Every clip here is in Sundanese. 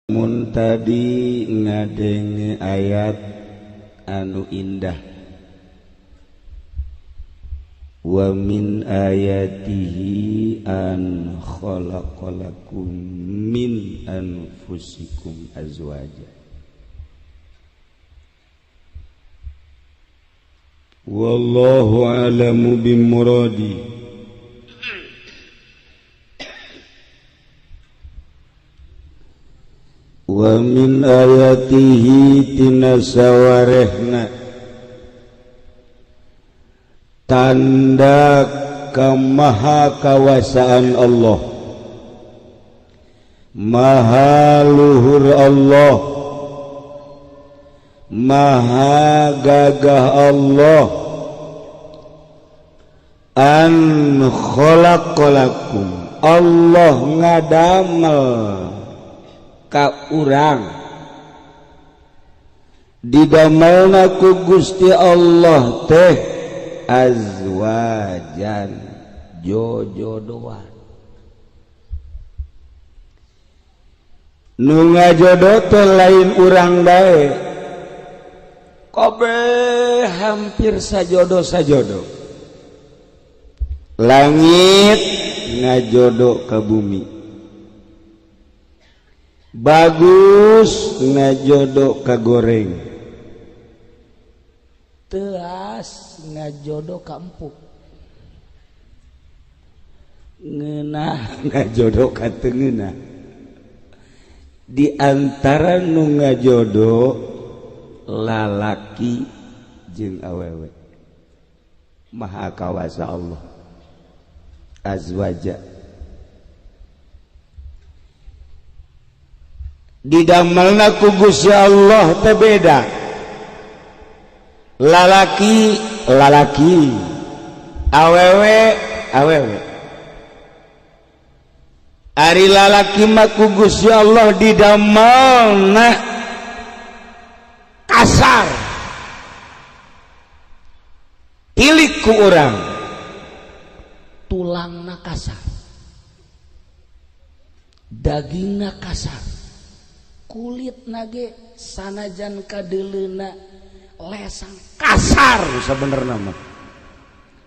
Mun tadi ngadenge ayat anu indah wa min ayatihi an khalaqalakum min anfusikum azwaja wallahu a'lamu bimuradi. Wa min ayatihi tina sawarehna tanda kamaha kawasaan Allah, maha luhur Allah, maha gagah Allah, an khalaqalakum, Allah ngadamel ka urang, didamelna ku Gusti Allah teh azwajan jojodoan, nu ngajodoh teh lain urang bae, kabeh hampir sajodoh sajodoh, langit ngajodoh ke bumi, bagus ngajodoh ka goreng, teas ngajodoh ka empuk, ngeunah ngajodoh ka teu ngeunah. Di antara nu ngajodoh lalaki jeung awewe, maha kawasa Allah azwaja. Didamelna ku Gusti Allah teh beda, lalaki lalaki, awewe awewe. Ari lalaki mah ku Gusti Allah didamelna kasar, tilik ku urang tulangna kasar, dagingna kasar, kulit nage sanajan kadeleuna lesang kasar, sebenarnya mah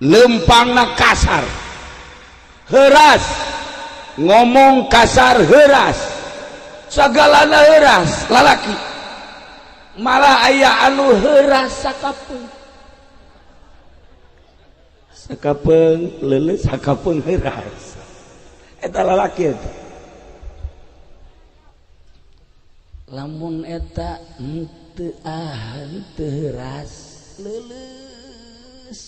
lempangna kasar, heuras, ngomong kasar heuras, sagalana heuras lalaki. Malah aya anu heuras sakapeung sakapeung leuleus sakapeung heuras, eta lalaki eta. Lamun eta henteu ah henteu heuras leuleus,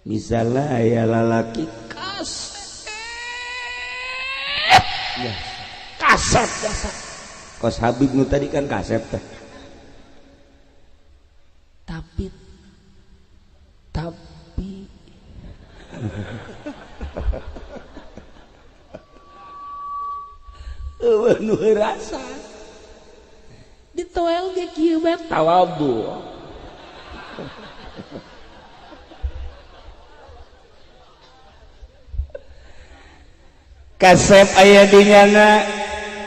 misalnya aya lalaki kasep ya, kasep jasa kos Habib nu tadi kan kasep teh, tapi nu rasa ditoel ge kieu bae tawadhu. Kasep aya di nyana,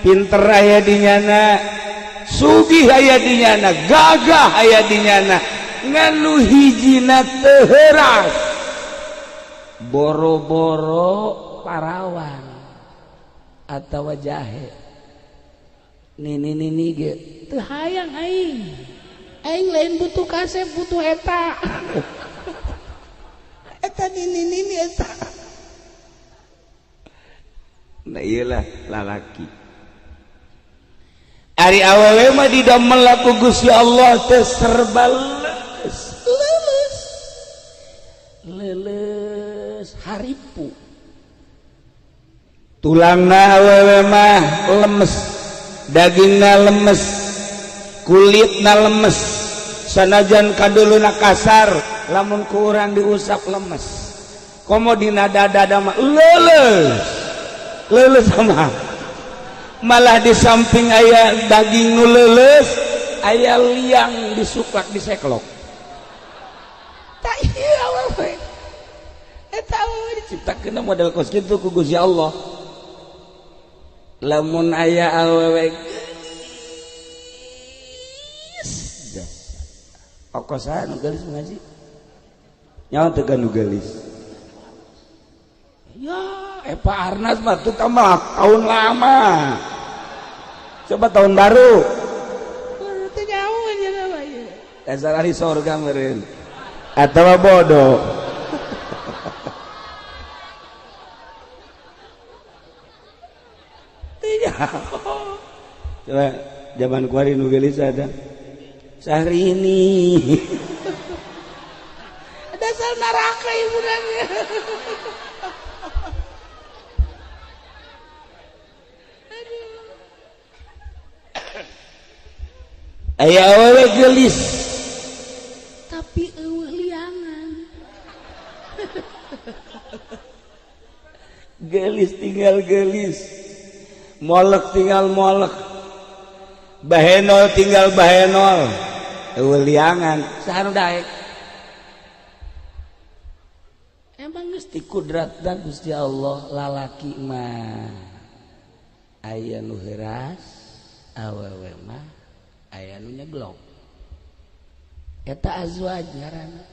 pinter aya di nyana, sugih aya di nyana, gagah aya di nyana, ngan nu hijina teu heuras, boro-boro parawan atawa jahe, nini nini ge teu hayang aing, aing lain butuh kasep, butuh eta eta nini nini eta. Nah iyalah lalaki. Ari awewe mah didamel ku Gusti Allah teh serba leuleus leuleus leuleus haripu, tulangna awewe mah lemes, dagingna lemes, kulitna lemes, sanajan kaduluna kasar lamun ku urang diusap lemes, komo dina dada mah leuleus leuleus sama. Malah di samping aya daging nu leuleus aya liang disuklak diseklok. Tak ieu awewe eta awewe diciptakeun model kos kitu ku Gusti Allah. Lamun aya awewe geulis okosan nu geulis ngaji nyawa teu nu geulis ya Epa Arnas mah tuh tambah tahun lama coba tahun baru teu jauh aja dasar ahli sorga meureun atawa bodoh. Coba zaman kuari nu geulis ada Sahrini dasar neraka ibu. Aya awewe geulis tapi eueuh liangan. Geulis tinggal geulis, molek tinggal molek, bahenol tinggal bahenol, eueuh liangan saha nu daek. Emang geus dikudratna Gusti Allah lalaki mah aya nu heuras, awewe mah aya nu nyeglok. Eta azwaj ngaranna.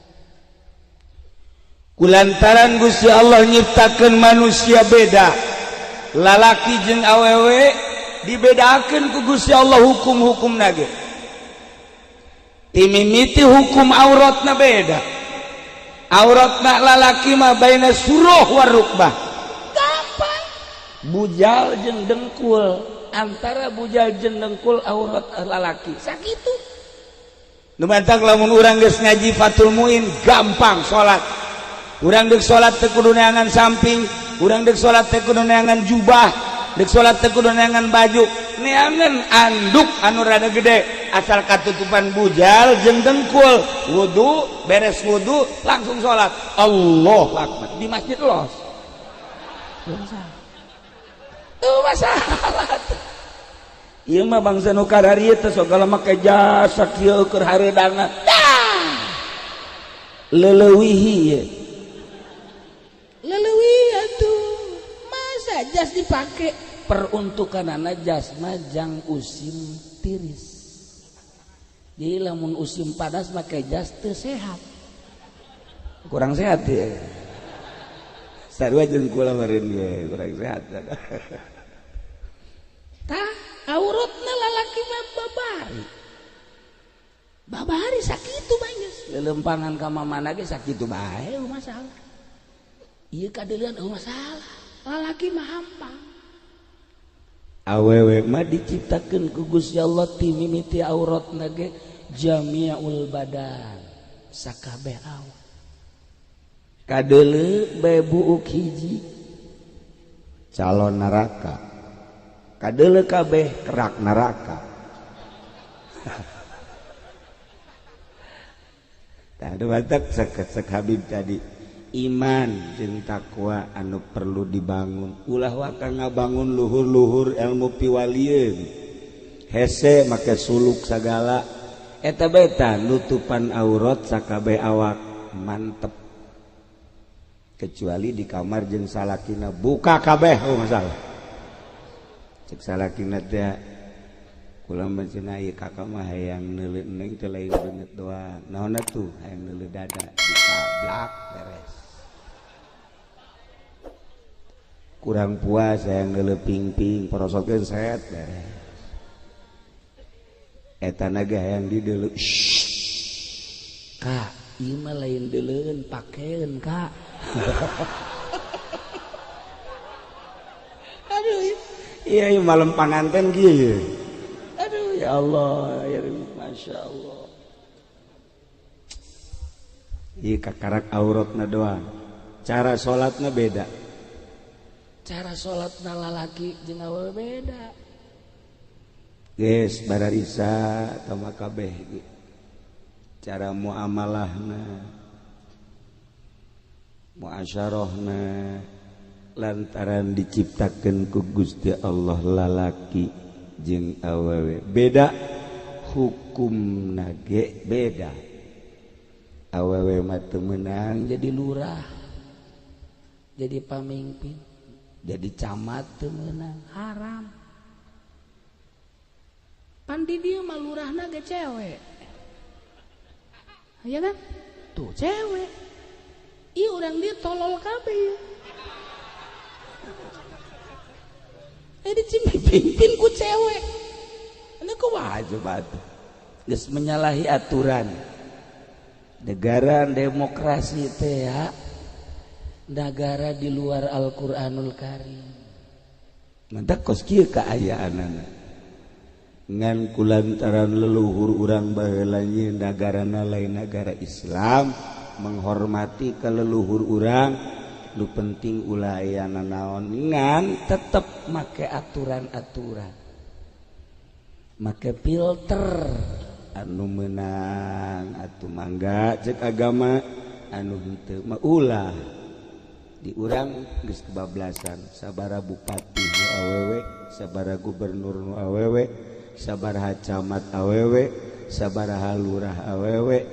Kulantaran Gusti Allah nyiptakeun manusia beda, lalaki jeung awewe dibedakeun ku Gusti Allah hukum-hukumna ge. Timimiti hukum auratna beda. Auratna lalaki mah baina suruh war rukbah. Gampang. Bujal jeung dengkul, antara bujal jeung dengkul aurat lalaki. Sakitu. Nu mantak lamun urang geus ngaji Fathul Muin gampang salat. Urang deuk salat teu kudu neangan samping, urang deuk salat teu kudu neangan jubah, deuk salat teu kudu neangan baju, neangan anduk anu rada gede asal katutupan bujal jeung dengkul. Wudu, beres wudu langsung salat. Allahu akbar. Di masjid los. Tuh masalah. Ieu mah bangsa nu kararieu teh sagala make jasa kieu keur hareudangna. Leleuwihi ieu. Leleuwih atuh. Masa jas dipake? Peruntukanana jas mah jang usim tiris. Jadi lamun usim panas make jas teu sehat. Kurang sehat ya. Sarua jeung kula meureun ge kurang sehat. Tah auratna lalaki mah babari. Babari sakitu bae geus. Lelempangan ka mamana ge sakitu bae masalah. Ieu kadeuleun eueuh masalah. Lalaki mah hampang. Awewe mah diciptakeun ku Gusti Allah ti mimiti auratna ge jami'ul badan sakabeh awak. Kadeuleu bae buuk hiji calon neraka. Kadeuleu kabeh kerak neraka. Tah batak sek Habib tadi iman jeung takwa anu perlu dibangun. Ulah waka ngabangun luhur-luhur ilmu piwalieun. Hese make suluk sagala eta beta nutupan aurat sakabeh awak mantep. Kecuali di kamar jeung salakina buka kabeh oh masalah. Cek salakina teh kula mah cenah ieu kakak mah hayang neuleut neng teh lain beungeut doang. Naon atuh hayang neuleut dada ditablak beres. Kurang puas hayang neuleut pingping porosotkeun set beres. Eta na ge hayang dideuleu. Kak, ieu mah lain deuleueun pakeun kak. Aduh, iya malam panganten kieu. Aduh ya Allah, ya Masya Allah. Ieu kakarak auratna doang. Cara salatna beda. Cara salatna lalaki jeung awewe beda. Geus bararisa tama kabeh ge. Cara muamalahna, muasyarahna lantaran diciptakeun ku Gusti Allah lalaki jeung awewe beda, hukumna ge beda. Awewe mah teu meunang jadi lurah, jadi pamimpin, jadi camat teu meunang, haram. Pan di dieu mah lurahna ge cewek. Ya kan? Tuh cewek. Ih urang dieu tolol kabeh. Dipimpin ku cewek. Ini kumaha coba tuh? Geus menyalahi aturan. Negara demokrasi teh ya, negara di luar Al-Qur'anul Karim. Mantak kos kieu kaayaanana. Ngan kulantaran leluhur urang baheula nyeun nagarana lain nagara Islam, menghormati ke leluhur urang, nu penting ulah aya nanaon ngan tetep make aturan-aturan, make filter anu menang atuh mangga cek agama, anu henteu mah ulah. Di urang geus kebablasan, sabara bupati nu awewe, sabara gubernur nu awewe, sabaraha camat awewe, sabaraha lurah awewe,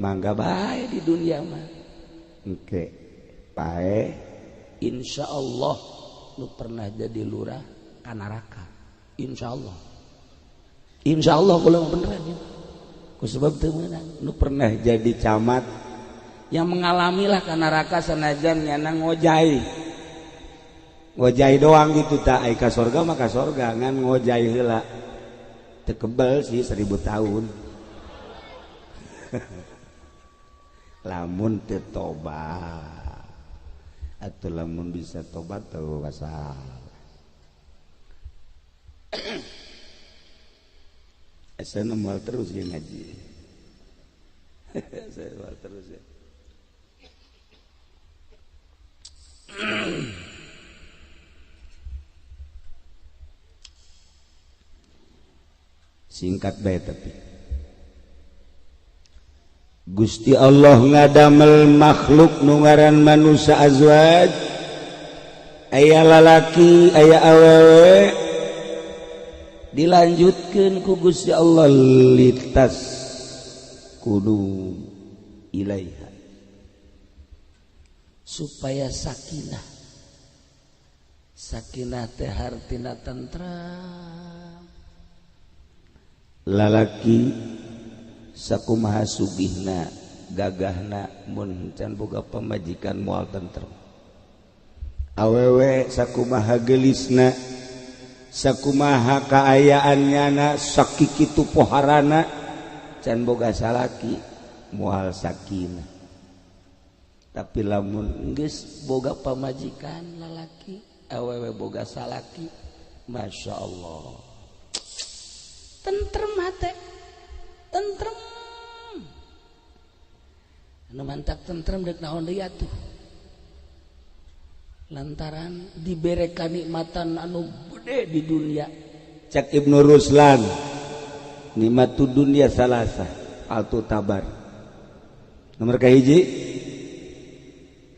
mangga bae di dunia mah. Engke pae insyaallah lu pernah jadi lurah ka neraka. Insyaallah. Insyaallah kula mah beneran ya. Ku sebab teu meunang nu pernah jadi camat yang mengalamilah ka neraka sanajan nyana ngojai. Ngojai doang gitu tak ai ka sorga mah ka sorga ngan ngojai heula. Teu kebel sih 1000 tahun. Lamun teu tobat. Atau lamun bisa tobat teu masalah. Saya nemu terus ya ngaji. Saya nemu terus ya. Singkat bae tapi Gusti Allah ngadamel makhluk nu ngaran manusia azwaj, aya lalaki aya awewe, dilanjutkeun ku Gusti Allah litas kudu ilaiha supaya sakinah. Sakinah teh hartina tentram. Lalaki sakumaha sugihna gagahna mun can boga pamajikan moal tentrem. Awewe sakumaha geulisna, sakumaha kaayaannyana, sakikitu poharana can boga salaki moal sakinah. Tapi lamun geus boga pamajikan lalaki, awewe boga salaki, Masya Allah tentrem hate, tentrem. Anu mantap tentrem dek naon deui atuh. Lantaran dibere kanikmatan anu gede di dunia. Cak Ibnu Ruslan, nikmatu dunia salasa altu tabar. Nomor kahiji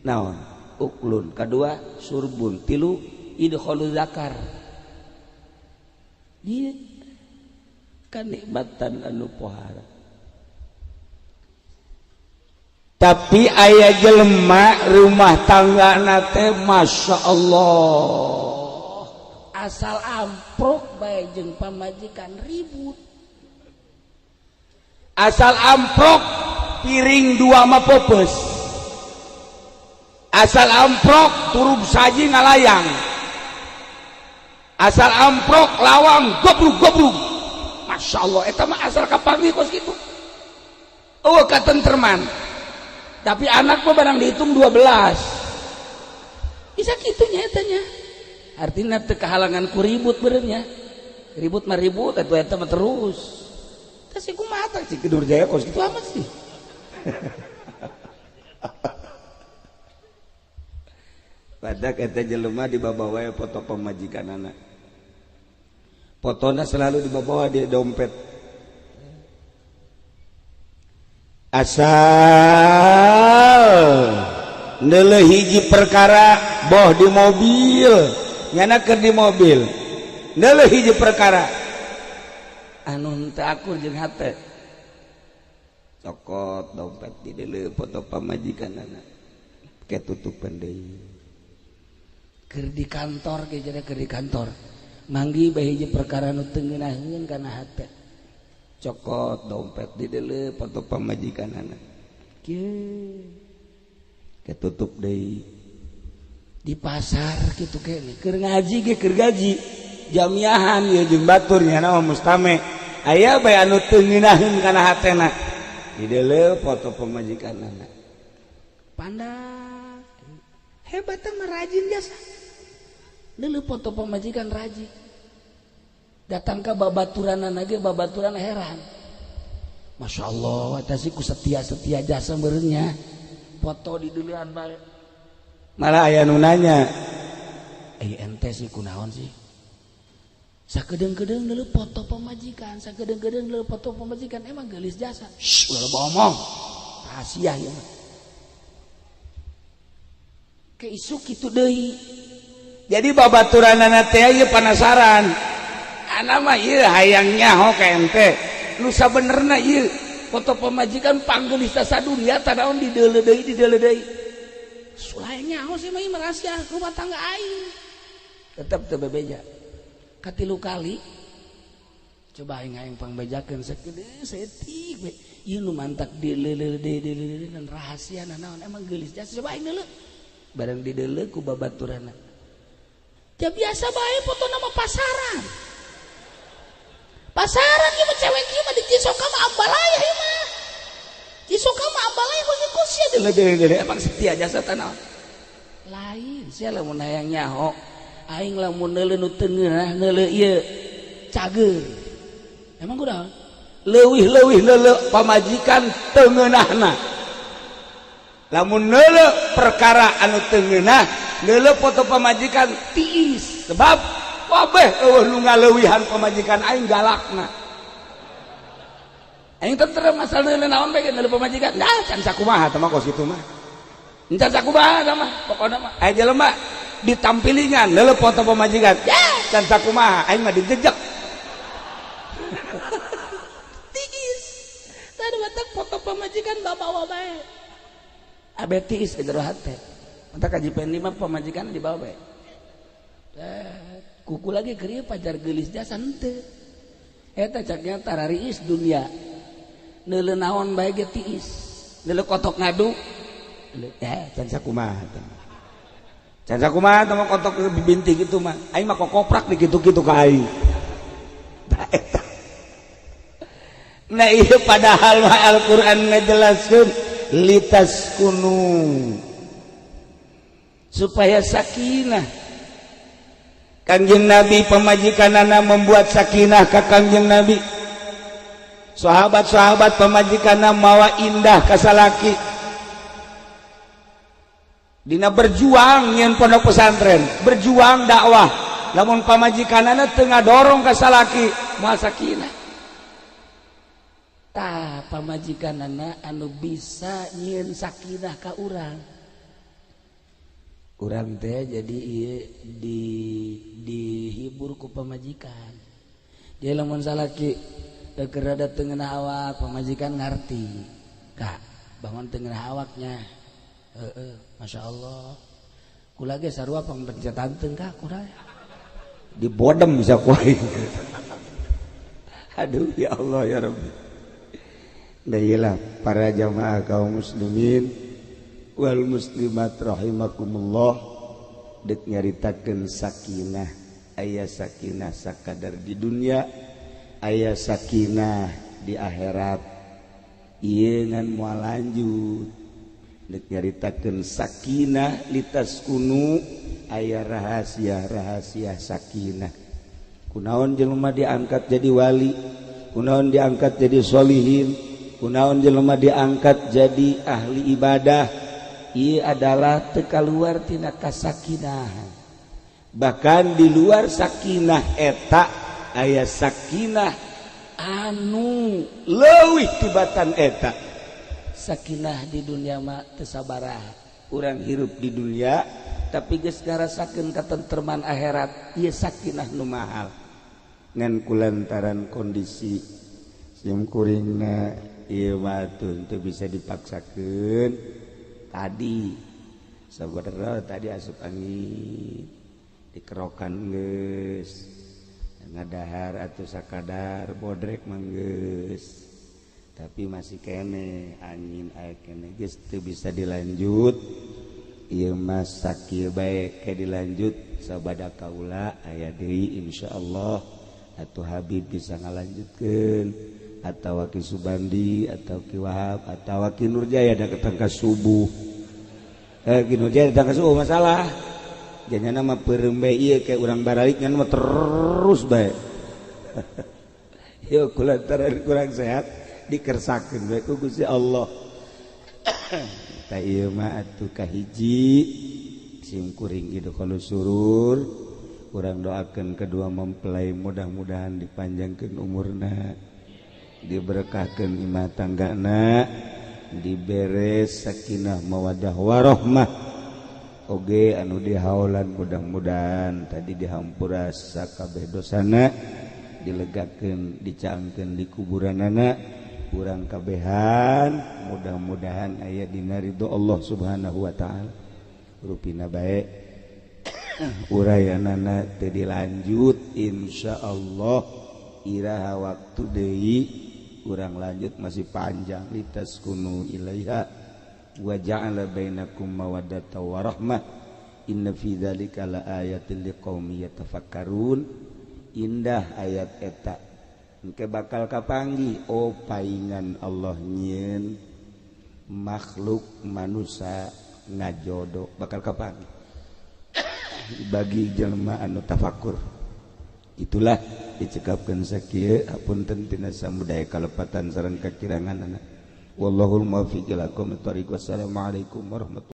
naon? Uklun, kadua surbun, tilu idkhalu zakar. Ieu kanikmatan anu pohara. Tapi aya jelema rumah tangga teh Masya Allah asal amprok bae jeung pamajikan ribut, asal amprok piring dua mah popes, asal amprok turub saji ngalayang, asal amprok lawang gobrug-gobrug. Masya Allah eta mah asal kapanggih kos kitu. Oh katenterman. Tapi anak mah barang dihitung 12. Bisa kitunya etanya. Artinya teu kahalangan ku ribut beureunya. Ribut mah ribut atuh eta mah terus. Tah si kumaha tah si Kidur Jaya kos kitu amat sih. Badak eta jelema dibawa wae foto pamajikanana. Fotona selalu dibawa di dompet. Asal neuleuh hiji perkara boh di mobil, nyana keur di mobil. Neuleuh hiji perkara anu teu akur jeung hate. Cokot dompet di deuleuh foto pamajikanana. Ke tutupan deui. Keur di kantor ge jadi keur di kantor. Manggi bae hiji perkara nu teu ngeunaheun kana hate. Cokot dompet di deuleu foto pamajikanana. Kieu. Ketutup deui. Di pasar kitu kene keur ngaji ge keur gaji. Jamiahan ieu jeung batur nya mah mustame. Aya bae anu teu ngeunaheun kana hatena. Di deuleu foto pamajikanana. Pandak. Hebat mah rajin jasa. Deuleu foto pamajikan rajin. Datang ke babaturanana ge babaturan heran. Masya Allah, eta sih ku setia-setia jasa meureunnya. Foto di deulean bae. Malah aya nu nanya, "Eh ente sih kunaon sih?" Sakedeung-kedeung deuleu foto pamajikan, sakedeung-kedeung deuleu foto pamajikan, emang geulis jasa. Shh, ulah loba omong. Rahasia ieu mah. Ke isuk kitu deui. Jadi babaturanana teh ieu panasaran. Ana mah ieu hayang nyaho ka ente. Nu sabenerna ieu foto pamajikan panggeulis sadunia tanaon di deuleu deui di deuleu deui. Sulai nyaho sih mah ieu rahasia rumah tangga aing. Tetep teu bebeja. Katilu kali coba aing aing pangbejakeun sakedeung saeutik we. Ieu nu mantak dileuleuh deui dileuleuh dan rahasia naon emang geulis jasa coba aing deuleu. Barang di deuleu ku babaturanna. Ya biasa bae foto nama pasaran. Pasaran ieu mah cewek ieu mah di Cisoka mah ambalaya ieu mah. Cisoka mah ambalaya khusus sia deuleuh emang setia jasa tanah. Lain sia lamun hayang nyaho aing lamun neuleuh nu teu ngeunah neuleuh ieu cager. Emang kunaon? Leuwih-leuwih neuleuh pamajikan teu ngeunahna. Lamun neuleuh perkara anu teu ngeunah, neuleuh foto pamajikan tiis sebab kabeh eueuh nu ngaleuwihan pamajikan aing galakna. Aing teh masalah neuleuh naon bae neuleuh pamajikan. Nah, can sakumaha teh mah kos kitu mah. Can sakumaha tah mah pokona mah. Aya jelema ditampilingan neuleuh foto pamajikan. Ya, can sakumaha aing mah dijejek. Tiis. Tadi batak foto pamajikan babawa bae. Abe tiis ke jero hate. Mata kaji pendi mah pamajikan dibawa bae. Kuku lagi keur pajar geulis jasa henteu. Eta caknya tarariis dunia. Neuleuh naon bae ge tiis. Neuleuh kotok ngadu. Ya, can sakumaha teh. Can sakumaha teh mah kotok bibinti kitu mah. Aing mah kokoprak di kitu-kitu ka aing. Tah eta. Nah ieu padahal mah Al-Qur'an ngajelaskeun litaskunu supaya sakinah. Kangjeng Nabi pamajikanana membuat sakinah ka Kangjeng Nabi. Sahabat-sahabat pamajikanna mawa indah ka salaki. Dina berjuang nyeun pondok pesantren, berjuang dakwah. Lamun pamajikanana teu ngadorong ka salaki, moal sakinah. Tah pamajikanana anu bisa nyieun sakinah ka urang. Urang teh jadi ieu di dihibur ku pamajikan. Jadi lamun salaki keur rada teu ngeunah awak, pamajikan ngarti. Kak, bangun teu ngeunah awaknya. Heeh, Masya Allah. Kula ge sarua pangpencetan teu kak kula. Dibodem bisa ku aing. Aduh ya Allah ya Rabbi. Nah iyalah para jamaah kaum muslimin wal muslimat rahimakumullah, dek nyaritakeun sakinah. Aya sakinah sakadar di dunia, aya sakinah di akhirat. Ieu ngan moal lanjut. Dek nyaritakeun sakinah litaskunu, aya rahasia-rahasia sakinah. Kunaon jelema diangkat jadi wali, kunaon diangkat jadi solihin, kunaon jelema diangkat jadi ahli ibadah. Ieu adalah teu kaluar tina kasakinahan. Bahkan di luar sakinah eta aya sakinah anu leuwih tibatan eta. Sakinah di dunia mah teu sabaraha. Urang hirup di dunia tapi geus ngarasakeun katentreman akhirat, ieu sakinah nu mahal. Ngan kulantaran kondisi sim kuringna ieu mah teu bisa dipaksakeun. Tadi saudara tadi asup angin dikerokan geus Ngadahar atau sakadar bodrek manggeus, tapi masih kene angin aya kene, geus teu bisa dilanjut. Ieu mah sakieu bae, ke dilanjut sabada kaula aya deui, insyaallah atau Habib bisa ngalanjutkeun atau Ki Subandi atau Ki Wahab atau Ki Nurjaya da ketangka subuh. Ki Nurjaya datang ka subuh masalah jadinya mah peureum bae ieu, kayak urang baralik nya mah terus bae. Yeuh, kulantaran kurang sehat dikersakeun bae ku Gusti Allah. Tah, ieu mah atuh kahiji sim kuring idkhalus surur. Urang doakeun kedua mempelai, mudah-mudahan dipanjangkeun umurna, diberkahkeun imah tanggana, dibere sakinah mawadah warohmah. Oge anu dihaolan, mudah-mudahan tadi dihampura sakabeh dosana, dilegakeun, dicaangkeun di kuburanana. Urang kabehan mudah-mudahan aya dina ridho Allah Subhanahu wa taala. Rupina bae urayanana teu dilanjut, insyaallah iraha waktu deui urang lanjut, masih panjang. Litaskunu ilaiha wa ja'ala bainakum mawaddata warahmah, inna fi dzalika laayatin liqaumin yatafakkarun. Indah ayat eta, engke bakal kapanggih. Oh, paingan Allah nyieun makhluk manusia ngajodoh, bakal kapanggih bagi jelema anu tafakur. Itulah dicekapkeun sakieu, hapunten tina samudaya kalepatan sareng kakirangan anak. Wallahul muwaffiq ila aqwamit thoriq. Wassalamualaikum warahmatullahi.